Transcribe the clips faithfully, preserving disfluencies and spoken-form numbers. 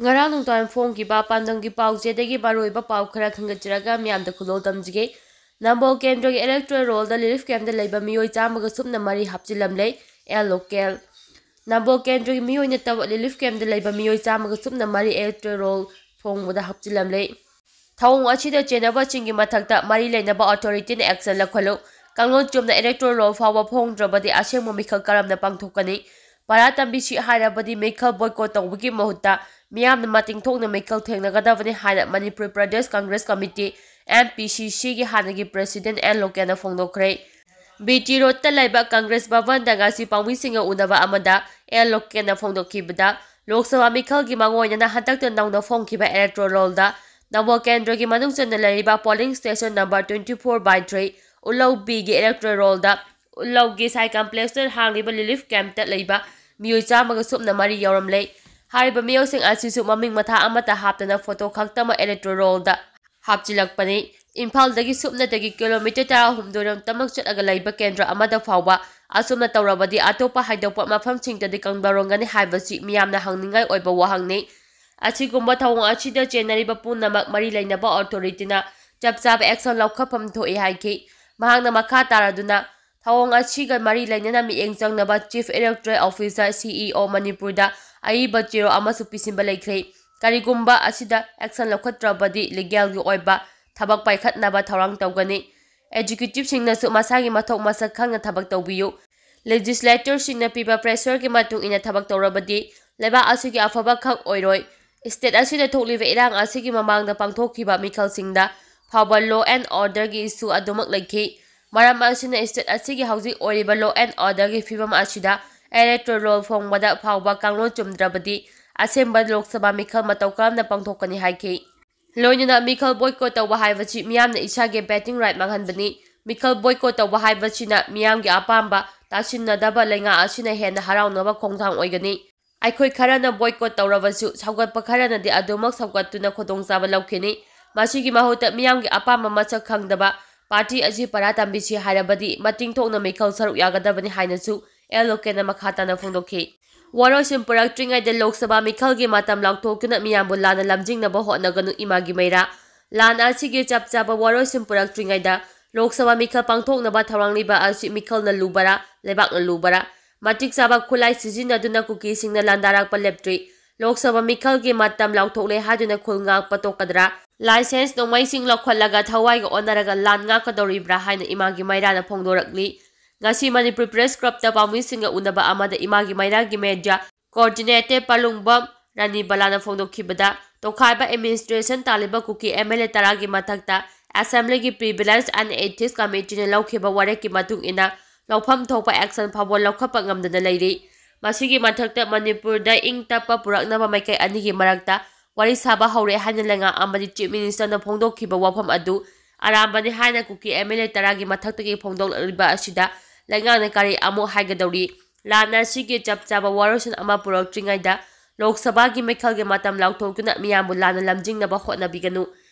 ꯉꯔꯥꯡ ꯅꯨꯡꯗꯥꯡ ꯐꯣꯡꯈꯤꯕ ꯄꯥꯟꯗꯝꯒꯤ ꯄꯥꯎꯆꯦꯗꯒꯤ ꯃꯔꯨꯑꯣꯏꯕ ꯄꯥꯎ ꯈꯔ ꯈꯟꯒꯠꯆꯔꯒ ꯃꯤꯌꯥꯝꯗ ꯈꯨꯗꯣꯜ ꯇꯝꯖꯒꯦ꯫ ꯅꯝꯕꯣꯜ ꯀꯦꯟꯗ꯭ꯔꯒꯤ electoral rollꯗ relief campꯇ ꯂꯩꯕ ꯃꯤꯑꯣꯏ ꯆꯥꯝꯃꯒ ꯁꯨꯞꯅ ꯃꯔꯤ ꯍꯥꯞꯆꯤꯜꯂꯝꯂꯦ꯫ L local. ꯅꯝꯕꯣꯜ ꯀꯦꯟꯗ꯭ꯔꯒꯤ ꯃꯤꯑꯣꯏ ꯅꯠꯇꯕ relief campꯇ ꯂꯩꯕ ꯃꯤꯑꯣꯏ ꯆꯥꯝꯃꯒ ꯁꯨꯞꯅ ꯃꯔꯤ electoral roll ꯐꯣꯡꯕꯗ ꯍꯥꯞꯆꯤꯜꯂꯝꯂꯦ꯫ ꯊꯧꯑꯣꯡ ꯑꯁꯤꯗ ꯆꯦꯟꯅꯕꯁꯤꯡꯒꯤ ꯃꯊꯛꯇ ꯃꯔꯤ ꯂꯩꯅꯕ authorityꯅ action ꯂꯧꯈꯠꯂꯨ꯫ ꯀꯥꯡꯂꯣꯟ ꯆꯨꯝꯅ electoral roll ꯐꯥꯎꯕ ꯐꯣꯡꯗ꯭ꯔꯕꯗꯤ ꯑꯁꯦꯡꯕ ꯃꯤꯈꯜ ꯀꯔꯝꯅ ꯄꯥꯡꯊꯣꯛꯀꯅꯤ? ꯄꯔꯥ ꯇꯝꯕꯤꯁꯤ ꯍꯥꯏꯔꯕꯗꯤ ꯃꯤꯈꯜ boycott ꯇꯧꯕꯒꯤ ꯃꯍꯨꯠꯇ ꯃꯤꯌꯥꯝꯅ ꯃꯇꯤꯡ ꯊꯣꯛꯅ ꯃꯤꯈꯜ ꯊꯦꯡꯅꯒꯗꯕꯅꯤ ꯍꯥꯏꯅ ꯃꯅꯤꯄꯨꯔ ꯄ꯭ꯔꯗꯦꯁ ꯀꯪꯒ꯭ꯔꯦꯁ ꯀꯃꯤꯇꯤ, MPCCꯒꯤ ꯍꯥꯟꯅꯒꯤ president ꯑꯦꯟ ꯂꯣꯀꯦꯟꯅ ꯐꯣꯡꯗꯣꯛꯈ꯭ꯔꯦ꯫ ꯕꯤ ꯇꯤ ꯔꯣꯗꯇ ꯂꯩꯕ ꯀꯪꯒ꯭ꯔꯦꯁ ꯚꯕꯟꯗ ꯉꯁꯤ ꯄꯥꯎꯃꯤꯁꯤꯡꯒ ꯎꯅꯕ ꯑꯃꯗ ꯑꯦꯜ ꯂꯣꯀꯦꯟꯅ ꯐꯣꯡꯗꯣꯛꯈꯤꯕꯗ, ꯂꯣꯛ ꯁꯚꯥ ꯃꯤꯈꯜꯒꯤ ꯃꯥꯡꯑꯣꯏꯅꯅ ꯍꯟꯗꯛꯇ ꯅꯧꯅ ꯐꯣꯡꯈꯤꯕ electoral rollꯗ ꯅꯝꯕꯣꯜ ꯀꯦꯟꯗ꯭ꯔꯒꯤ ꯃꯅꯨꯡ ꯆꯟꯅ ꯂꯩꯔꯤꯕ polling station number twenty four by three ꯎꯂꯧ Bꯒꯤ electoral rollꯗ ꯎꯂꯧꯒꯤ ꯁꯥꯏ complexꯇ ꯍꯥꯡꯂꯤꯕ relief campꯇ ꯂꯩꯕ ꯃꯤꯑꯣꯏ ꯆꯥꯝꯃꯒ ꯁꯨꯞꯅ ꯃꯔꯤ ꯌꯥꯎꯔꯝꯂꯦ꯫ ꯍꯥꯏꯔꯤꯕ ꯃꯤꯑꯣꯏꯁꯤꯡ ꯑꯁꯤꯁꯨ ꯃꯃꯤꯡ ꯃꯊꯥ ꯑꯃꯠꯇ ꯍꯥꯞꯇꯅ photo ꯈꯛꯇꯃꯛ electoral rollꯗ ꯍꯥꯞꯆꯤꯜꯂꯛꯄꯅꯤ꯫ ꯏꯝꯐꯥꯜꯗꯒꯤ ꯁꯨꯞꯅꯇꯒꯤ kilometre ꯇꯔꯥꯍꯨꯝꯗꯣꯏ ꯔꯣꯝꯇꯃꯛ ꯆꯠꯂꯒ ꯂꯩꯕ ꯀꯦꯟꯗ꯭ꯔ ꯑꯃꯗ ꯐꯥꯎꯕ ꯑꯁꯨꯝꯅ ꯇꯧꯔꯕꯗꯤ ꯑꯇꯣꯞꯄ ꯍꯥꯏꯗꯣꯛꯄ ꯃꯐꯝꯁꯤꯡꯗꯗꯤ ꯀꯝꯗꯧꯔꯝꯒꯅꯤ ꯍꯥꯏꯕꯁꯤ ꯃꯤꯌꯥꯝꯅ ꯍꯪꯅꯤꯡꯉꯥꯏ ꯑꯣꯏꯕ ꯋꯥꯍꯪꯅꯤ꯫ ꯑꯁꯤꯒꯨꯝꯕ ꯊꯧꯑꯣꯡ ꯑꯁꯤꯗ ꯆꯦꯟꯅꯔꯤꯕ ꯄꯨꯝꯅꯃꯛ ꯃꯔꯤ ꯂꯩꯅꯕ authorityꯅ ꯆꯞ ꯆꯥꯕ action ꯂꯧꯈꯠꯐꯝ ꯊꯣꯛꯏ ꯍꯥꯏꯈꯤ꯫ ꯃꯍꯥꯛꯅ ꯃꯈꯥ ꯇꯥꯔꯗꯨꯅ, ꯊꯧꯑꯣꯡ ꯑꯁꯤꯒ ꯃꯔꯤ ꯂꯩꯅꯅ ꯃꯤꯠꯌꯦꯡ ꯆꯪꯅꯕ Chief Electoral Officer, CEO, ꯃꯅꯤꯄꯨꯔꯗ ꯑꯏꯕ ꯆꯦꯔꯣꯜ ꯑꯃꯁꯨ ꯄꯤꯁꯤꯟꯕ ꯂꯩꯈ꯭ꯔꯦ꯫ ꯀꯔꯤꯒꯨꯝꯕ ꯑꯁꯤꯗ action ꯂꯧꯈꯠꯇ꯭ꯔꯕꯗꯤ legalꯒꯤ ꯑꯣꯏꯕ ꯊꯕꯛ ꯄꯥꯏꯈꯠꯅꯕ ꯊꯧꯔꯥꯡ ꯇꯧꯒꯅꯤ꯫ Executiveꯁꯤꯡꯅꯁꯨ ꯃꯁꯥꯒꯤ ꯃꯊꯧ ꯃꯁꯛ ꯈꯪꯅ ꯊꯕꯛ ꯇꯧꯕꯤꯌꯨ꯫ Legislatorꯁꯤꯡꯅ ꯄꯤꯕ pressureꯒꯤ ꯃꯇꯨꯡ ꯏꯟꯅ ꯊꯕꯛ ꯇꯧꯔꯕꯗꯤ ꯂꯩꯕꯥꯛ ꯑꯁꯤꯒꯤ ꯑꯐꯕ ꯈꯛ ꯑꯣꯏꯔꯣꯏ꯫ State ꯑꯁꯤꯗ ꯊꯣꯛꯂꯤꯕ ꯏꯔꯥꯡ ꯑꯁꯤꯒꯤ ꯃꯃꯥꯡꯗ ꯄꯥꯡꯊꯣꯛꯈꯤꯕ ꯃꯤꯈꯜꯁꯤꯡꯗ ꯐꯥꯎꯕ law and orderꯒꯤ issue ꯑꯗꯨꯃꯛ ꯂꯩꯈꯤ꯫ ꯃꯔꯝ ꯑꯁꯤꯅ state ꯑꯁꯤꯒꯤ ꯍꯧꯖꯤꯛ ꯑꯣꯏꯔꯤꯕ law and orderꯒꯤ ꯐꯤꯕꯝ ꯑꯁꯤꯗ electoral roll ꯐꯣꯡꯕꯗ ꯐꯥꯎꯕ ꯀꯥꯡꯂꯣꯟ ꯆꯨꯝꯗ꯭ꯔꯕꯗꯤ ꯑꯁꯦꯡꯕ ꯂꯣꯛ ꯁꯚꯥ ꯃꯤꯈꯜ ꯃꯇꯧ ꯀꯔꯝꯅ ꯄꯥꯡꯊꯣꯛꯀꯅꯤ ꯍꯥꯏꯈꯤ꯫ ꯂꯣꯏꯅꯅ ꯃꯤꯈꯜ boycott ꯇꯧꯕ ꯍꯥꯏꯕꯁꯤ ꯃꯤꯌꯥꯝꯅ ꯏꯁꯥꯒꯤ voting right ꯃꯥꯡꯍꯟꯕꯅꯤ꯫ ꯃꯤꯈꯜ boycott ꯇꯧꯕ ꯍꯥꯏꯕꯁꯤꯅ ꯃꯤꯌꯥꯝꯒꯤ ꯑꯄꯥꯝꯕ ꯇꯥꯁꯤꯟꯅꯗꯕ ꯂꯩꯉꯥꯛ ꯑꯁꯤꯅ ꯍꯦꯟꯅ ꯍꯔꯥꯎꯅꯕ ꯈꯣꯡꯊꯥꯡ ꯑꯣꯏꯒꯅꯤ꯫ ꯑꯩꯈꯣꯏ ꯈꯔꯅ boycott ꯇꯧꯔꯕꯁꯨ ꯁꯧꯒꯠꯄ ꯈꯔꯅꯗꯤ ꯑꯗꯨꯃꯛ ꯁꯧꯒꯠꯇꯨꯅ ꯈꯨꯗꯣꯡꯆꯥꯕ ꯂꯧꯈꯤꯅꯤ꯫ ꯃꯁꯤꯒꯤ ꯃꯍꯨꯠꯇ ꯃꯤꯌꯥꯝꯒꯤ ꯑꯄꯥꯝꯕ ꯃꯁꯛ ꯈꯪꯗꯕ party ꯑꯁꯤ ꯄꯔꯥ ꯇꯝꯕꯤꯁꯤ ꯍꯥꯏꯔꯕꯗꯤ ꯃꯇꯤꯡ ꯊꯣꯛꯅ ꯃꯤꯈꯜ ꯁꯔꯨꯛ ꯌꯥꯒꯗꯕꯅꯤ ꯍꯥꯏꯅꯁꯨ ꯑꯦꯜ ꯂꯣꯀꯦꯟꯅ ꯃꯈꯥ ꯇꯥꯅ ꯐꯣꯡꯗꯣꯛꯈꯤ꯫ ꯋꯥꯔꯣꯏꯁꯤꯟ ꯄꯨꯔꯛꯇ꯭ꯔꯤꯉꯩꯗ ꯂꯣꯛ ꯁꯚꯥ ꯃꯤꯈꯜꯒꯤ ꯃꯇꯝ ꯂꯥꯎꯊꯣꯛꯇꯨꯅ ꯃꯤꯌꯥꯝꯕꯨ ꯂꯥꯟꯅ ꯂꯝꯖꯤꯡꯅꯕ ꯍꯣꯠꯅꯒꯅꯨ, ꯏꯃꯥꯒꯤ ꯃꯩꯔꯥ꯫ ꯂꯥꯟ ꯑꯁꯤꯒꯤ ꯆꯞ ꯆꯥꯕ ꯋꯥꯔꯣꯏꯁꯤꯟ ꯄꯨꯔꯛꯇ꯭ꯔꯤꯉꯩꯗ ꯂꯣꯛ ꯁꯚꯥ ꯃꯤꯈꯜ ꯄꯥꯡꯊꯣꯛꯅꯕ ꯊꯧꯔꯥꯡꯂꯤꯕ ꯑꯁꯤ ꯃꯤꯈꯜꯅ ꯂꯨꯕꯔꯥ, ꯂꯩꯕꯥꯛꯅ ꯂꯨꯕꯔꯥ? ꯃꯇꯤꯛ ꯆꯥꯕ ꯈꯨꯠꯂꯥꯏ ꯁꯤꯖꯤꯟꯅꯗꯨꯅ ꯀꯨꯀꯤꯁꯤꯡꯅ ꯂꯥꯟꯗꯥꯔꯛꯄ ꯂꯦꯞꯇ꯭ꯔꯤ꯫ ꯂꯣꯛ ꯁꯚꯥ ꯃꯤꯈꯜꯒꯤ ꯃꯇꯝ ꯂꯥꯎꯊꯣꯛꯂꯦ ꯍꯥꯏꯗꯨꯅ ꯈꯨꯜ ꯉꯥꯛꯄ ꯇꯣꯛꯀꯗ꯭ꯔꯥ? ꯂꯥꯏꯁꯦꯟꯁ ꯅꯣꯡꯃꯩꯁꯤꯡ ꯂꯧꯈꯠꯂꯒ ꯊꯋꯥꯏꯒ ꯑꯣꯟꯅꯔꯒ ꯂꯥꯟ ꯉꯥꯛꯀꯗꯧꯔꯤꯕ꯭ꯔꯥ ꯍꯥꯏꯅ ꯏꯃꯥꯒꯤ ꯃꯩꯔꯥꯅ ꯐꯣꯡꯗꯣꯔꯛꯂꯤ꯫ ꯉꯁꯤ ꯃꯅꯤꯄꯨꯔ ꯄ꯭ꯔꯦꯁ ꯀ꯭ꯂꯕꯇ ꯄꯥꯎꯃꯤꯁꯤꯡꯒ ꯎꯅꯕ ꯑꯃꯗ ꯏꯃꯥꯒꯤ ꯃꯩꯔꯥꯒꯤ ꯃꯦꯗꯤꯌꯥ ꯀꯣꯑꯣꯔꯗꯤꯅꯦꯇꯔ ꯄꯥꯂꯨꯡꯕꯝ ꯔꯥꯅꯤꯕꯂꯥꯅ ꯐꯣꯡꯗꯣꯛꯈꯤꯕꯗ, ꯇꯣꯈꯥꯏꯕ ꯑꯦꯗꯃꯤꯅꯤꯁꯇ꯭ꯔꯦꯁꯟ ꯇꯥꯜꯂꯤꯕ ꯀꯨꯀꯤ ꯑꯦꯝ ꯑꯦꯜ ꯑꯦ ꯇꯔꯥꯒꯤ ꯃꯊꯛꯇ ꯑꯦꯁꯦꯝꯕ꯭ꯂꯤꯒꯤ ꯄ꯭ꯔꯤꯚꯤꯂꯦꯟꯁ ꯑꯦꯟ ꯑꯦꯊꯤꯛꯁ ꯀꯃꯤꯇꯤꯅ ꯂꯧꯈꯤꯕ ꯋꯥꯔꯦꯞꯀꯤ ꯃꯇꯨꯡ ꯏꯟꯅ ꯂꯧꯐꯝ ꯊꯣꯛꯄ ꯑꯦꯛꯁꯟ ꯐꯥꯎꯕ ꯂꯧꯈꯠꯄ ꯉꯝꯗꯅ ꯂꯩꯔꯤ꯫ ꯃꯁꯤꯒꯤ ꯃꯊꯛꯇ ꯃꯅꯤꯄꯨꯔꯗ ꯏꯪ ꯇꯞꯄ ꯄꯨꯔꯛꯅꯕ ꯃꯥꯏꯀꯩ ꯑꯅꯤꯒꯤ ꯃꯔꯛꯇ ꯋꯥꯔꯤ ꯁꯥꯕ ꯍꯧꯔꯦ ꯍꯥꯏꯅ ꯂꯩꯉꯥꯛ ꯑꯃꯗꯤ ꯆꯤꯐ ꯃꯤꯅꯤꯁꯇꯔꯅ ꯐꯣꯡꯗꯣꯛꯈꯤꯕ ꯋꯥꯐꯝ ꯑꯗꯨ ꯑꯔꯥꯟꯕꯅꯤ ꯍꯥꯏꯅ ꯀꯨꯀꯤ ꯑꯦꯝ ꯑꯦꯜ ꯑꯦ ꯇꯔꯥꯒꯤ ꯃꯊꯛꯇꯒꯤ ꯐꯣꯡꯗꯣꯛꯂꯛꯂꯤꯕ ꯑꯁꯤꯗ ꯂꯩꯉꯥꯛꯅ ꯀꯔꯤ ꯑꯃꯨꯛ ꯍꯥꯏꯒꯗꯧꯔꯤ? ꯂꯥꯟ ꯑꯁꯤꯒꯤ ꯆꯞ ꯆꯥꯕ ꯋꯥꯔꯣꯏꯁꯤꯟ ꯑꯃ ꯄꯨꯔꯛꯇ꯭ꯔꯤꯉꯩꯗ ꯂꯣꯛ ꯁꯚꯥꯒꯤ ꯃꯤꯈꯜꯒꯤ ꯃꯇꯝ ꯂꯥꯎꯊꯣꯛꯇꯨꯅ ꯃꯤꯌꯥꯝꯕꯨ ꯂꯥꯟꯅ ꯂꯝꯖꯤꯡꯅꯕ ꯍꯣꯠꯅꯕꯤꯒꯅꯨ꯫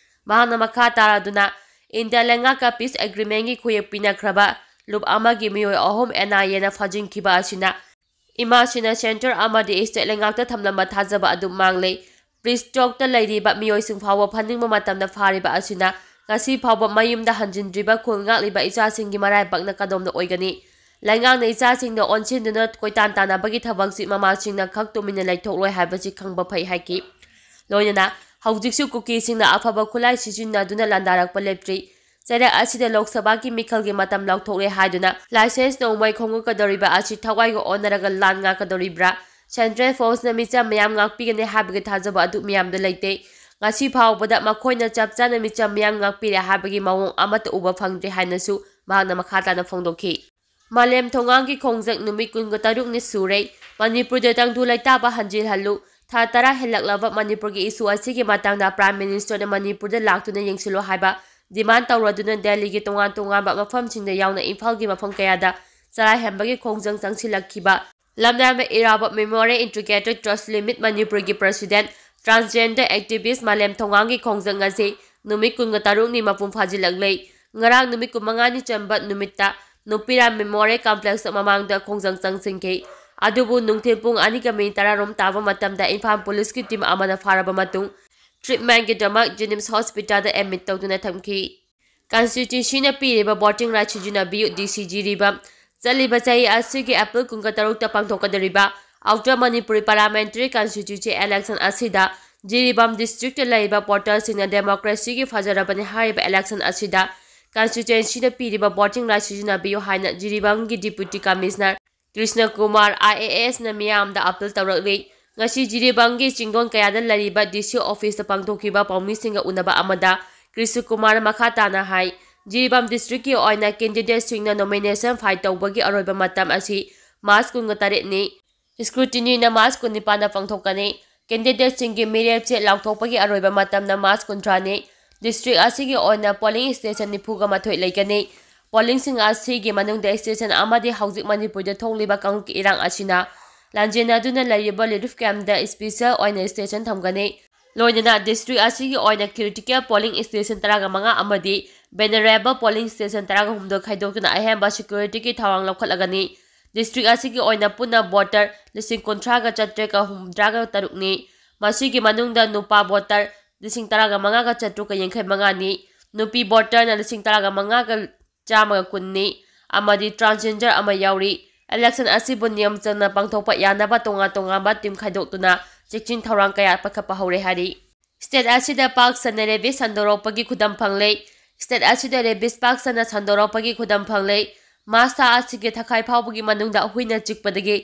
ꯃꯍꯥꯛꯅ ꯃꯈꯥ ꯇꯥꯔꯗꯨꯅ ꯏꯟꯗꯤꯌꯥ ꯂꯩꯉꯥꯛꯀ ꯄꯤꯁ ꯑꯦꯒ꯭ꯔꯤꯃꯦꯟꯒꯤ ꯈꯨꯌꯦꯛ ꯄꯤꯅꯈ꯭ꯔꯕ ꯂꯨꯞ ꯑꯃꯒꯤ ꯃꯤꯑꯣꯏ ꯑꯍꯨꯝ ꯑꯦꯟ ꯑꯥꯏ ꯑꯦꯅ ꯐꯥꯖꯤꯟꯈꯤꯕ ꯑꯁꯤꯅ ꯏꯃꯥꯁꯤꯅ ꯁꯦꯟꯇꯔ ꯑꯃꯗꯤ ꯁ꯭ꯇꯦꯠ ꯂꯩꯉꯥꯛꯇ ꯊꯝꯂꯝꯕ ꯊꯥꯖꯕ ꯑꯗꯨ ꯃꯥꯡꯂꯦ꯫ ꯄ꯭ꯔꯤꯁ ꯇꯣꯛꯇ ꯂꯩꯔꯤꯕ ꯃꯤꯑꯣꯏꯁꯤꯡ ꯐꯥꯎꯕ ꯐꯥꯅꯤꯡꯕ ꯃꯇꯝꯗ ꯐꯥꯔꯤꯕ ꯑꯁꯤꯅ ꯉꯁꯤ ꯐꯥꯎꯕ ꯃꯌꯨꯝꯗ ꯍꯟꯖꯤꯟꯗ꯭ꯔꯤꯕ ꯈꯨꯜ ꯉꯥꯛꯂꯤꯕ ꯏꯆꯥꯁꯤꯡꯒꯤ ꯃꯔꯥꯏꯕꯛꯅ ꯀꯗꯣꯝꯗ ꯑꯣꯏꯒꯅꯤ? ꯂꯩꯉꯥꯛꯅ ꯏꯆꯥꯁꯤꯡꯗ ꯑꯣꯟꯁꯤꯟꯗꯨꯅ ꯀꯣꯏꯇꯥꯟ ꯇꯥꯟꯅꯕꯒꯤ ꯊꯕꯛꯁꯤ ꯃꯃꯥꯁꯤꯡꯅ ꯈꯛ ꯇꯨꯃꯤꯟꯅ ꯂꯩꯊꯣꯛꯂꯣꯏ ꯍꯥꯏꯕꯁꯤ ꯈꯪꯕ ꯐꯩ ꯍꯥꯏꯈꯤ꯫ ꯂꯣꯏꯅꯅ ꯍꯧꯖꯤꯛꯁꯨ ꯀꯨꯀꯤꯁꯤꯡꯅ ꯑꯐꯕ ꯈꯨꯠꯂꯥꯏ ꯁꯤꯖꯤꯟꯅꯗꯨꯅ ꯂꯥꯟꯗꯥꯔꯛꯄ ꯂꯦꯞꯇ꯭ꯔꯤ꯫ ꯆꯩꯔꯛ ꯑꯁꯤꯗ ꯂꯣꯛ ꯁꯚꯥꯒꯤ ꯃꯤꯈꯜꯒꯤ ꯃꯇꯝ ꯂꯥꯎꯊꯣꯛꯂꯦ ꯍꯥꯏꯗꯨꯅ ꯂꯥꯏꯁꯦꯟꯁ ꯅꯣꯡꯃꯩ ꯈꯣꯡꯉꯛꯀꯗꯧꯔꯤꯕ ꯑꯁꯤ ꯊꯋꯥꯏꯒ ꯑꯣꯟꯅꯔꯒ ꯂꯥꯟ ꯉꯥꯛꯀꯗꯧꯔꯤꯕ꯭ꯔꯥ? ꯁꯦꯟꯇ꯭ꯔꯦꯜ ꯐꯣꯔꯁꯅ ꯃꯤꯆꯝ ꯃꯌꯥꯝ ꯉꯥꯛꯄꯤꯒꯅꯤ ꯍꯥꯏꯕꯒꯤ ꯊꯥꯖꯕ ꯑꯗꯨ ꯃꯤꯌꯥꯝꯗ ꯂꯩꯇꯦ꯫ ꯉꯁꯤ ꯐꯥꯎꯕꯗ ꯃꯈꯣꯏꯅ ꯆꯞ ꯆꯥꯅ ꯃꯤꯆꯝ ꯃꯌꯥꯝ ꯉꯥꯛꯄꯤꯔꯦ ꯍꯥꯏꯕꯒꯤ ꯃꯑꯣꯡ ꯑꯃꯠꯇ ꯎꯕ ꯐꯪꯗ꯭ꯔꯤ ꯍꯥꯏꯅꯁꯨ ꯃꯍꯥꯛꯅ ꯃꯈꯥ ꯇꯥꯅ ꯐꯣꯡꯗꯣꯛꯈꯤ꯫ ꯃꯥꯂꯦꯝ ꯊꯣꯡꯒꯥꯡꯒꯤ ꯈꯣꯡꯖꯪ ꯅꯨꯃꯤꯠ ꯀꯨꯟꯒ ꯇꯔꯨꯛꯅꯤ ꯁꯨꯔꯦ꯫ ꯃꯅꯤꯄꯨꯔꯗ ꯇꯪꯗꯨ ꯂꯩꯇꯥꯕ ꯍꯟꯖꯤꯜꯍꯜꯂꯨ꯫ ꯊꯥ ꯇꯔꯥ ꯍꯦꯜꯂꯛꯂꯕ ꯃꯅꯤꯄꯨꯔꯒꯤ ꯏꯁꯨ ꯑꯁꯤꯒꯤ ꯃꯇꯥꯡꯗ ꯄ꯭ꯔꯥꯏꯝ ꯃꯤꯅꯤꯁꯇꯔꯅ ꯃꯅꯤꯄꯨꯔꯗ ꯂꯥꯛꯇꯨꯅ ꯌꯦꯡꯁꯤꯜꯂꯨ ꯍꯥꯏꯕ ꯗꯤꯃꯥꯟ ꯇꯧꯔꯗꯨꯅ ꯗꯦꯜꯂꯤꯒꯤ ꯇꯣꯉꯥꯟ ꯇꯣꯉꯥꯟꯕ ꯃꯐꯝꯁꯤꯡꯗ ꯌꯥꯎꯅ ꯏꯝꯐꯥꯜꯒꯤ ꯃꯐꯝ ꯀꯌꯥꯗ ꯆꯔꯥ ꯍꯦꯟꯕꯒꯤ ꯈꯣꯡꯖꯪ ꯆꯪꯁꯤꯜꯂꯛꯈꯤꯕ ꯂꯝꯅꯥꯏꯕ ꯏꯔꯥꯕꯣꯠ ꯃꯦꯃꯣꯔꯤꯌꯦꯜ ꯏꯟꯇꯤꯒ꯭ꯔꯦꯇꯦꯗ ꯇ꯭ꯔꯁ ꯂꯤꯃꯤꯠ ꯃꯅꯤꯄꯨꯔꯒꯤ ꯄ꯭ꯔꯁꯤꯗꯦꯟꯠ ꯇ꯭ꯔꯥꯟꯁꯖꯦꯟꯗꯔ ꯑꯦꯛꯇꯤꯚꯤꯁ ꯃꯥꯂꯦꯝ ꯊꯣꯡꯒꯥꯡꯒꯤ ꯈꯣꯡꯖꯪ ꯑꯁꯤ ꯅꯨꯃꯤꯠ ꯀꯨꯟꯒ ꯇꯔꯨꯛꯅꯤ ꯃꯄꯨꯡ ꯐꯥꯖꯤꯜꯂꯛꯂꯦ꯫ ꯉꯔꯥꯡ ꯅꯨꯃꯤꯠ ꯀꯨꯟꯃꯉꯥꯅꯤ ꯆꯟꯕ ꯅꯨꯃꯤꯠꯇ ꯅꯨꯄꯤꯔꯥꯝ ꯃꯦꯃꯣꯔꯤꯌꯦꯜ ꯀꯝꯄ꯭ꯂꯦꯛꯁ ꯃꯃꯥꯡꯗ ꯈꯣꯡꯖꯪ ꯆꯪꯁꯤꯟꯈꯤ꯫ ꯑꯗꯨꯕꯨ ꯅꯨꯡꯊꯤꯜ ꯄꯨꯡ ꯑꯅꯤꯒ ꯃꯤꯅꯤꯠ ꯇꯔꯥꯔꯣꯝ ꯇꯥꯕ ꯃꯇꯝꯗ ꯏꯝꯐꯥꯜ ꯄꯨꯂꯤꯁꯀꯤ ꯇꯤꯝ ꯑꯃꯅ ꯐꯥꯔꯕ ꯃꯇꯨꯡ ꯇ꯭ꯔꯤꯠꯃꯦꯟꯒꯤꯗꯃꯛ ꯖꯦꯅꯤꯝꯁ ꯍꯣꯁꯄꯤꯇꯥꯜꯗ ꯑꯦꯗꯃꯤꯠ ꯇꯧꯗꯨꯅ ꯊꯝꯈꯤ꯫ ꯀꯟꯁꯇꯤꯇ꯭ꯌꯨꯁꯟꯅ ꯄꯤꯔꯤꯕ ꯚꯣꯇꯤꯡ ꯔꯥꯏꯠ ꯁꯤꯖꯤꯟꯅꯕꯤꯌꯨ, ꯗꯤ ꯁꯤ ꯖꯤꯔꯤꯕꯥꯝ꯫ ꯆꯠꯂꯤꯕ ꯆꯍꯤ ꯑꯁꯤꯒꯤ ꯑꯦꯄ꯭ꯔꯤꯜ ꯀꯨꯟꯒ ꯇꯔꯨꯛꯇ ꯄꯥꯡꯊꯣꯛꯀꯗꯧꯔꯤꯕ outer Manipuri parliamentary constituency election ꯑꯁꯤꯗ ꯖꯤꯔꯤꯕꯥꯝ ꯗꯤꯁꯇ꯭ꯔꯤꯛꯇ ꯂꯩꯔꯤꯕ ꯚꯣꯇꯔꯁꯤꯡꯅ ꯗꯦꯃꯣꯀ꯭ꯔꯦꯁꯤꯒꯤ ꯐꯖꯔꯕꯅꯤ ꯍꯥꯏꯔꯤꯕ ꯏꯂꯦꯛꯁꯟ ꯑꯁꯤꯗ ꯀꯟꯁꯇꯤꯇ꯭ꯌꯨꯁꯟꯅ ꯄꯤꯔꯤꯕ ꯚꯣꯇꯤꯡ ꯔꯥꯏꯠ ꯁꯤꯖꯤꯟꯅꯕꯤꯌꯨ ꯍꯥꯏꯅ ꯖꯤꯔꯤꯕꯥꯝꯒꯤ deputy commissioner Krishna Kumar, I A ꯑꯦꯁꯅ ꯃꯤꯌꯥꯝꯗ ꯑꯥꯄꯤꯜ ꯇꯧꯔꯛꯂꯤ꯫ ꯉꯁꯤ ꯖꯤꯔꯤꯕꯥꯝꯒꯤ ꯆꯤꯡꯗꯣꯟ ꯀꯌꯥꯗ ꯂꯩꯔꯤꯕ ꯗꯤ ꯁꯤ ꯑꯣꯐꯤꯁꯇ ꯄꯥꯡꯊꯣꯛꯈꯤꯕ ꯄꯥꯎꯃꯤꯁꯤꯡꯒ ꯎꯅꯕ ꯑꯃꯗ ꯀ꯭ꯔꯤꯁꯅ ꯀꯨꯃꯥꯔꯅ ꯃꯈꯥ ꯇꯥꯅ ꯍꯥꯏ, ꯖꯤꯔꯤꯕꯥꯝ ꯗꯤꯁꯇ꯭ꯔꯤꯛꯀꯤ ꯑꯣꯏꯅ ꯀꯦꯟꯗꯤꯗꯦꯠꯁꯤꯡꯅ ꯅꯣꯃꯤꯅꯦꯁꯟ ꯐꯥꯏꯜ ꯇꯧꯕꯒꯤ ꯑꯔꯣꯏꯕ ꯃꯇꯝ ꯑꯁꯤ ꯃꯥꯔꯆ ꯀꯨꯟꯒ ꯇꯔꯦꯠꯅꯤ꯫ ꯁ꯭ꯀ꯭ꯔꯨꯇꯤꯅꯤꯅ ꯃꯥꯔꯆ ꯀꯨꯟꯅꯤꯄꯥꯟꯗ ꯄꯥꯡꯊꯣꯛꯀꯅꯤ꯫ ꯀꯦꯟꯗꯤꯗꯦꯠꯁꯤꯡꯒꯤ ꯃꯤꯔꯦꯞ ꯆꯦ ꯂꯥꯎꯊꯣꯛꯄꯒꯤ ꯑꯔꯣꯏꯕ ꯃꯇꯝꯅ ꯃꯥꯔꯆ ꯀꯨꯟꯊ꯭ꯔꯥꯅꯤ꯫ ꯗꯤꯁꯇ꯭ꯔꯤꯛ ꯑꯁꯤꯒꯤ ꯑꯣꯏꯅ ꯄꯣꯂꯤꯡ ꯁ꯭ꯇꯦꯁꯟ ꯅꯤꯐꯨꯒ ꯃꯥꯊꯣꯏ ꯂꯩꯒꯅꯤ꯫ ꯄꯣꯂꯤꯡꯁꯤꯡ ꯑꯁꯤꯒꯤ ꯃꯅꯨꯡꯗ ꯁ꯭ꯇꯦꯁꯟ ꯑꯃꯗꯤ ꯍꯧꯖꯤꯛ ꯃꯅꯤꯄꯨꯔꯗ ꯊꯣꯛꯂꯤꯕ ꯀꯥꯡꯂꯨꯞꯀꯤ ꯏꯔꯥꯡ ꯑꯁꯤꯅ ꯂꯥꯟꯖꯦꯟꯅꯗꯨꯅ ꯂꯩꯔꯤꯕ ꯔꯤꯂꯤꯐ ꯀꯦꯝꯞꯇ ꯁ꯭ꯄꯦꯁꯦꯜ ꯑꯣꯏꯅ ꯁ꯭ꯇꯦꯁꯟ ꯊꯝꯒꯅꯤ꯫ ꯂꯣꯏꯅꯅ ꯗꯤꯁꯇ꯭ꯔꯤꯛ ꯑꯁꯤꯒꯤ ꯑꯣꯏꯅ ꯀ꯭ꯔꯤꯇꯤꯀꯦꯜ ꯄꯣꯂꯤꯡ ꯁ꯭ꯇꯦꯁꯟ ꯇꯔꯥꯒ ꯃꯉꯥ ꯑꯃꯗꯤ ꯚꯦꯅꯔꯦꯕꯜ ꯄꯣꯂꯤꯡ ꯁ꯭ꯇꯦꯁꯟ ꯇꯔꯥꯒ ꯍꯨꯝꯗꯣꯏ ꯈꯥꯏꯗꯣꯛꯇꯨꯅ ꯑꯍꯦꯟꯕ ꯁꯦꯀ꯭ꯌꯨꯔꯤꯇꯤꯒꯤ ꯊꯧꯔꯥꯡ ꯂꯧꯈꯠꯂꯒꯅꯤ꯫ ꯗꯤꯁꯇ꯭ꯔꯤꯛ ꯑꯁꯤꯒꯤ ꯑꯣꯏꯅ ꯄꯨꯟꯅ ꯚꯣꯇꯔ ꯂꯤꯁꯤꯡ ꯀꯨꯟꯊ꯭ꯔꯥꯒ ꯆꯥꯇ꯭ꯔꯦꯠꯀ ꯍꯨꯝꯐꯨꯇꯔꯥꯒ ꯇꯔꯨꯛꯅꯤ꯫ ꯃꯁꯤꯒꯤ ꯃꯅꯨꯡꯗ ꯅꯨꯄꯥ ꯚꯣꯇꯔ ꯂꯤꯁꯤꯡ ꯇꯔꯥꯒ ꯃꯉꯥꯒ ꯆꯥꯇ꯭ꯔꯨꯛꯀ ꯌꯥꯡꯈꯩ ꯃꯉꯥꯅꯤ, ꯅꯨꯄꯤ ꯚꯣꯇꯔꯅ ꯂꯤꯁꯤꯡ ꯇꯔꯥꯒ ꯃꯉꯥꯒ ꯆꯥꯝꯃꯒ ꯀꯨꯟꯅꯤ ꯑꯃꯗꯤ ꯇ꯭ꯔꯥꯟꯁꯖꯦꯟꯗꯔ ꯑꯃ ꯌꯥꯎꯔꯤ꯫ ꯏꯂꯦꯛꯁꯟ ꯑꯁꯤꯕꯨ ꯅꯤꯌꯝ ꯆꯨꯝꯅ ꯄꯥꯡꯊꯣꯛꯄ ꯌꯥꯅꯕ ꯇꯣꯉꯥꯟ ꯇꯣꯉꯥꯟꯕ ꯇꯤꯝ ꯈꯥꯏꯗꯣꯛꯇꯨꯅ ꯆꯦꯛꯁꯤꯟ ꯊꯧꯔꯥꯡ ꯀꯌꯥ ꯄꯥꯏꯈꯠꯄ ꯍꯧꯔꯦ ꯍꯥꯏꯔꯤ꯫ ꯁ꯭ꯇꯦꯠ ꯑꯁꯤꯗ ꯄꯥꯛ ꯁꯟꯅ ꯔꯦꯕꯤꯁ ꯁꯟꯗꯣꯔꯛꯄꯒꯤ ꯈꯨꯗꯝ ꯐꯪꯂꯦ꯫ ꯁ꯭ꯇꯦꯠ ꯑꯁꯤꯗ ꯔꯦꯕꯤꯁ ꯄꯥꯛ ꯁꯟꯅ ꯁꯟꯗꯣꯔꯛꯄꯒꯤ ꯈꯨꯗꯝ ꯐꯪꯂꯦ꯫ ꯃꯥꯔꯆ ꯊꯥ ꯑꯁꯤꯒꯤ ꯊꯥꯈꯥꯏ ꯐꯥꯎꯕꯒꯤ ꯃꯅꯨꯡꯗ ꯍꯨꯏꯅ ꯆꯤꯛꯄꯗꯒꯤ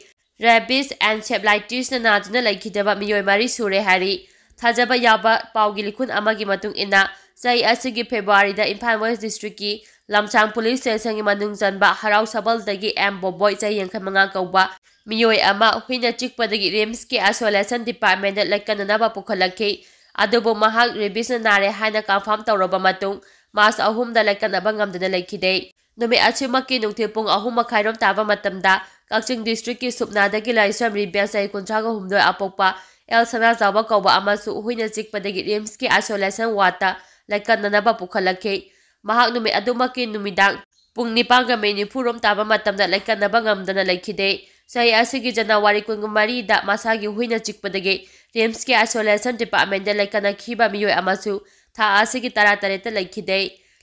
ꯔꯦꯕꯤꯁ ꯑꯦꯟꯁꯦꯐꯦꯂꯥꯏꯇꯤꯁꯅ ꯅꯥꯗꯨꯅ ꯂꯩꯈꯤꯗꯕ ꯃꯤꯑꯣꯏ ꯃꯔꯤ ꯁꯨꯔꯦ ꯍꯥꯏꯔꯤ꯫ ꯊꯥꯖꯕ ꯌꯥꯕ ꯄꯥꯎꯒꯤ ꯂꯤꯈꯨꯟ ꯑꯃꯒꯤ ꯃꯇꯨꯡ ꯏꯟꯅ, ꯆꯍꯤ ꯑꯁꯤꯒꯤ ꯐꯦꯕ꯭ꯔꯨꯋꯥꯔꯤꯗ ꯏꯝꯐꯥꯜ ꯋꯦꯁ ꯗꯤꯁꯇ꯭ꯔꯤꯛꯀꯤ ꯂꯝꯁꯥꯡ ꯄꯨꯂꯤꯁ ꯁ꯭ꯇꯦꯁꯟꯒꯤ ꯃꯅꯨꯡ ꯆꯟꯕ ꯍꯔꯥꯎ ꯁꯕꯜꯗꯒꯤ ꯑꯦꯝ ꯕꯣꯕꯣꯏ, ꯆꯍꯤ ꯌꯥꯡꯈꯩ ꯃꯉꯥ ꯀꯧꯕ ꯃꯤꯑꯣꯏ ꯑꯃ ꯍꯨꯏꯅ ꯆꯤꯛꯄꯗꯒꯤ ꯔꯤꯝꯁꯀꯤ ꯑꯥꯏꯁꯣꯂꯦꯁꯟ ꯗꯤꯄꯥꯔꯠꯃꯦꯟꯗ ꯂꯥꯏꯀꯠꯅꯅꯕ ꯄꯨꯈꯠꯂꯛꯈꯤ꯫ ꯑꯗꯨꯕꯨ ꯃꯍꯥꯛ ꯔꯦꯕꯤꯁꯅ ꯅꯥꯔꯦ ꯍꯥꯏꯅ ꯀꯟꯐꯥꯔꯝ ꯇꯧꯔꯕ ꯃꯇꯨꯡ, ꯃꯥꯔꯆ ꯑꯍꯨꯝꯗ ꯂꯥꯏꯀꯠꯅꯕ ꯉꯝꯗꯅ ꯂꯩꯈꯤꯗꯦ꯫ ꯅꯨꯃꯤꯠ ꯑꯁꯤꯃꯛꯀꯤ ꯅꯨꯡꯊꯤꯜ ꯄꯨꯡ ꯑꯍꯨꯝ ꯃꯈꯥꯏꯔꯣꯝ ꯇꯥꯕ ꯃꯇꯝꯗ, ꯀꯛꯆꯤꯡ ꯗꯤꯁꯇ꯭ꯔꯤꯛꯀꯤ ꯁꯨꯞꯅꯥꯗꯒꯤ ꯂꯥꯏꯁ꯭ꯔꯝ ꯔꯤꯕꯦꯜ, ꯆꯍꯤ ꯀꯨꯟꯊ꯭ꯔꯥꯒ ꯍꯨꯝꯗꯣꯏ, ꯑꯄꯣꯛꯄ ꯑꯦꯜ ꯁꯅꯥꯖꯥꯎꯕ ꯀꯧꯕ ꯑꯃꯁꯨ ꯍꯨꯏꯅ ꯆꯤꯛꯄꯗꯒꯤ ꯔꯤꯝꯁꯀꯤ ꯑꯥꯏꯁꯣꯂꯦꯁꯟ ꯋꯥꯔꯗꯇ ꯂꯥꯏꯀꯠꯅꯅꯕ ꯄꯨꯈꯠꯂꯛꯈꯤ꯫ ꯃꯍꯥꯛ ꯅꯨꯃꯤꯠ ꯑꯗꯨꯃꯛꯀꯤ ꯅꯨꯃꯤꯗꯥꯡ ꯄꯨꯡ ꯅꯤꯄꯥꯟꯒ ꯃꯤꯅꯤꯠ ꯅꯤꯐꯨꯔꯣꯝ ꯇꯥꯕ ꯃꯇꯝꯗ ꯂꯥꯏꯀꯠꯅꯕ ꯉꯝꯗꯅ ꯂꯩꯈꯤꯗꯦ꯫ ꯆꯍꯤ ꯑꯁꯤꯒꯤ ꯖꯅꯋꯥꯔꯤ ꯀꯨꯟꯃꯔꯤꯗ ꯃꯁꯥꯒꯤ ꯍꯨꯏꯅ ꯆꯤꯛꯄꯗꯒꯤ ꯔꯤꯝꯁꯀꯤ isolation departmentꯗ ꯂꯩꯀꯠꯅꯈꯤꯕ ꯃꯤꯑꯣꯏ ꯑꯃꯁꯨ ꯊꯥ ꯑꯁꯤꯒꯤ ꯇꯔꯥꯇꯔꯦꯠꯇ ꯂꯩꯈꯤꯗꯦ꯫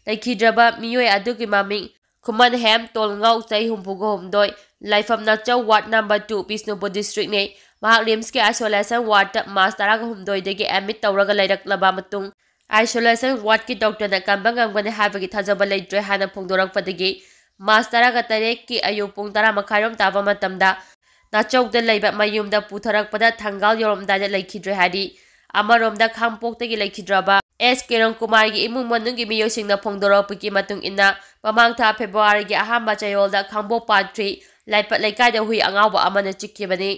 ꯂꯩꯈꯤꯗ꯭ꯔꯕ ꯃꯤꯑꯣꯏ ꯑꯗꯨꯒꯤ ꯃꯃꯤꯡ ꯈꯨꯃꯟꯍꯦꯝ ꯇꯣꯜꯉꯧ, ꯆꯍꯤ ꯍꯨꯝꯐꯨꯒ ꯍꯨꯝꯗꯣꯏ, ꯂꯥꯏꯐꯝ ꯅꯥꯆꯧ, ward number two, ꯕꯤꯁꯅꯨꯄꯨꯔ districtꯅꯤ꯫ ꯃꯍꯥꯛ ꯔꯤꯝꯁꯀꯤ isolation wardꯇ ꯃꯥꯔꯆ ꯇꯔꯥꯍꯨꯝꯗꯣꯏꯗꯒꯤ admit ꯇꯧꯔꯒ ꯂꯩꯔꯛꯂꯕ ꯃꯇꯨꯡ, isolation wardꯀꯤ doctorꯅ ꯀꯟꯕ ꯉꯝꯒꯅꯤ ꯍꯥꯏꯕꯒꯤ ꯊꯥꯖꯕ ꯂꯩꯇ꯭ꯔꯦ ꯍꯥꯏꯅ ꯐꯣꯡꯗꯣꯔꯛꯄꯗꯒꯤ, ꯃꯥꯔꯆ ꯇꯔꯥꯒ ꯇꯔꯦꯠꯀꯤ ꯑꯌꯨꯛ ꯄꯨꯡ ꯇꯔꯥ ꯃꯈꯥꯏꯔꯣꯝ ꯇꯥꯕ ꯃꯇꯝꯗ, ꯅꯥꯆꯧꯗ ꯂꯩꯕ ꯃꯌꯨꯝꯗ ꯄꯨꯊꯔꯛꯄꯗ ꯊꯪꯒꯥꯜ ꯌꯧꯔꯝꯗꯥꯏꯗ ꯂꯩꯈꯤꯗ꯭ꯔꯦ ꯍꯥꯏꯔꯤ꯫ ꯑꯃꯔꯣꯝꯗ, ꯈꯥꯡꯄꯣꯛꯇꯒꯤ ꯂꯩꯈꯤꯗ꯭ꯔꯕ ꯑꯦꯁ ꯀꯤꯔꯟ ꯀꯨꯃꯥꯔꯒꯤ ꯏꯃꯨꯡ ꯃꯅꯨꯡꯒꯤ ꯃꯤꯑꯣꯏꯁꯤꯡꯅ ꯐꯣꯡꯗꯣꯔꯛꯄꯒꯤ ꯃꯇꯨꯡ ꯏꯟꯅ, ꯃꯃꯥꯡ ꯊꯥ ꯐꯦꯕ꯭ꯔꯨꯋꯥꯔꯤꯒꯤ ꯑꯍꯥꯟꯕ ꯆꯌꯣꯜꯗ ꯈꯥꯡꯄꯣꯛ ꯄꯥꯠ three ꯂꯥꯏꯄꯠ ꯂꯩꯀꯥꯏꯗ ꯍꯨꯏ ꯑꯉꯥꯎꯕ ꯑꯃꯅ ꯆꯤꯛꯈꯤꯕꯅꯤ꯫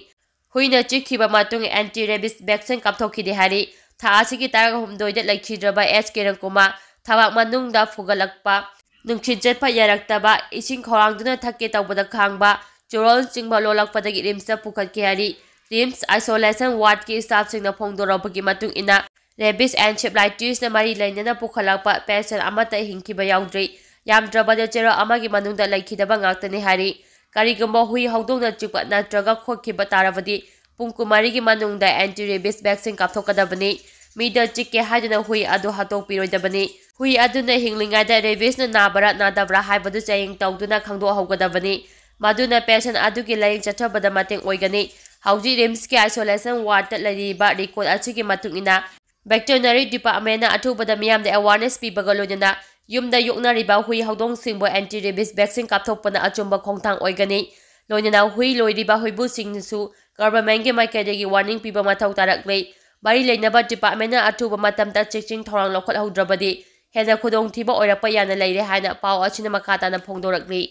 ꯍꯨꯏꯅ ꯆꯤꯛꯈꯤꯕ ꯃꯇꯨꯡ anti rabies vaccine ꯀꯥꯞꯊꯣꯛꯈꯤꯗꯦ ꯍꯥꯏꯔꯤ꯫ ꯊꯥ ꯑꯁꯤꯒꯤ ꯇꯔꯥꯍꯨꯝꯗꯣꯏꯗ ꯂꯩꯈꯤꯗ꯭ꯔꯕ ꯑꯦꯁ ꯀꯤꯔꯟ ꯀꯨꯃꯥꯔ ꯊꯕꯥꯛ ꯃꯅꯨꯡꯗ ꯐꯨꯒꯠꯂꯛꯄ, ꯅꯨꯡꯁꯤꯠ ꯆꯠꯄ ꯌꯥꯔꯛꯇꯕ, ꯏꯁꯤꯡ ꯈꯧꯔꯥꯡꯗꯨꯅ ꯊꯛꯀꯦ ꯇꯧꯕꯗ ꯈꯥꯡꯕ, ꯆꯣꯔꯣꯜꯆꯤꯡꯕ ꯂꯣꯜꯂꯛꯄꯗꯒꯤ ꯔꯤꯝꯁꯇ ꯄꯨꯈꯠꯈꯤ ꯍꯥꯏꯔꯤ꯫ ꯔꯤꯝꯁ isolation wardꯀꯤ staffꯁꯤꯡꯅ ꯐꯣꯡꯗꯣꯔꯛꯄꯒꯤ ꯃꯇꯨꯡ ꯏꯟꯅ, rabies encephalitisꯅ ꯃꯔꯤ ꯂꯩꯅꯅ ꯄꯨꯈꯠꯂꯛꯄ patient ꯑꯃꯠꯇ ꯍꯤꯡꯈꯤꯕ ꯌꯥꯎꯗ꯭ꯔꯤ꯫ ꯌꯥꯝꯗ꯭ꯔꯕꯗ ꯆꯌꯣꯜ ꯑꯃꯒꯤ ꯃꯅꯨꯡꯗ ꯂꯩꯈꯤꯗꯕ ꯉꯥꯛꯇꯅꯤ ꯍꯥꯏꯔꯤ꯫ ꯀꯔꯤꯒꯨꯝꯕ ꯍꯨꯏ ꯍꯧꯗꯣꯡꯅ ꯆꯤꯛꯄ ꯅꯠꯇ꯭ꯔꯒ ꯈꯣꯠꯈꯤꯕ ꯇꯥꯔꯕꯗꯤ, ꯄꯨꯡ ꯀꯨꯟꯃꯔꯤꯒꯤ ꯃꯅꯨꯡꯗ anti rabies vaccine ꯀꯥꯞꯊꯣꯛꯀꯗꯕꯅꯤ꯫ ꯃꯤꯗ ꯆꯤꯛꯀꯦ ꯍꯥꯏꯗꯨꯅ ꯍꯨꯏ ꯑꯗꯨ ꯍꯥꯠꯇꯣꯛꯄꯤꯔꯣꯏꯗꯕꯅꯤ꯫ ꯍꯨꯏ ꯑꯗꯨꯅ ꯍꯤꯡꯂꯤꯉꯩꯗ rabiesꯅ ꯅꯥꯕ꯭ꯔꯥ ꯅꯥꯗꯕ꯭ꯔꯥ ꯍꯥꯏꯕꯗꯨ ꯆꯌꯦꯡ ꯇꯧꯗꯨꯅ ꯈꯪꯗꯣꯛꯍꯧꯒꯗꯕꯅꯤ꯫ ꯃꯗꯨꯅ patient ꯑꯗꯨꯒꯤ ꯂꯥꯌꯦꯡ ꯆꯠꯊꯕꯗ ꯃꯇꯦꯡ ꯑꯣꯏꯒꯅꯤ꯫ ꯍꯧꯖꯤꯛ ꯔꯤꯝꯁꯀꯤ isolation wardꯇ ꯂꯩꯔꯤꯕ record ꯑꯁꯤꯒꯤ ꯃꯇꯨꯡ ꯏꯟꯅ, veterinary departmentꯅ ꯑꯊꯨꯕꯗ ꯃꯤꯌꯥꯝꯗ awareness ꯄꯤꯕꯒ ꯂꯣꯏꯅꯅ ꯌꯨꯝꯗ ꯌꯣꯛꯅꯔꯤꯕ ꯍꯨꯏ ꯍꯧꯗꯣꯡꯁꯤꯡꯕꯨ anti rabies vaccine ꯀꯥꯞꯊꯣꯛꯄꯅ ꯑꯆꯨꯝꯕ ꯈꯣꯡꯊꯥꯡ ꯑꯣꯏꯒꯅꯤ꯫ ꯂꯣꯏꯅꯅ ꯍꯨꯏ ꯂꯣꯏꯔꯤꯕ ꯍꯨꯏꯕꯨꯁꯤꯡꯅꯁꯨ governmentꯀꯤ ꯃꯥꯏꯀꯩꯗꯒꯤ warning ꯄꯤꯕ ꯃꯊꯧ ꯇꯥꯔꯛꯂꯤ꯫ ꯃꯔꯤ ꯂꯩꯅꯕ departmentꯅ ꯑꯊꯨꯕ ꯃꯇꯝꯗ ꯆꯦꯛꯁꯤꯟ ꯊꯧꯔꯥꯡ ꯂꯧꯈꯠꯍꯧꯗ꯭ꯔꯕꯗꯤ ꯍꯦꯟꯅ ꯈꯨꯗꯣꯡꯊꯤꯕ ꯑꯣꯏꯔꯛꯄ ꯌꯥꯅ ꯂꯩꯔꯦ ꯍꯥꯏꯅ ꯄꯥꯎ ꯑꯁꯤꯅ ꯃꯈꯥ ꯇꯥꯅ ꯐꯣꯡꯗꯣꯔꯛꯂꯤ꯫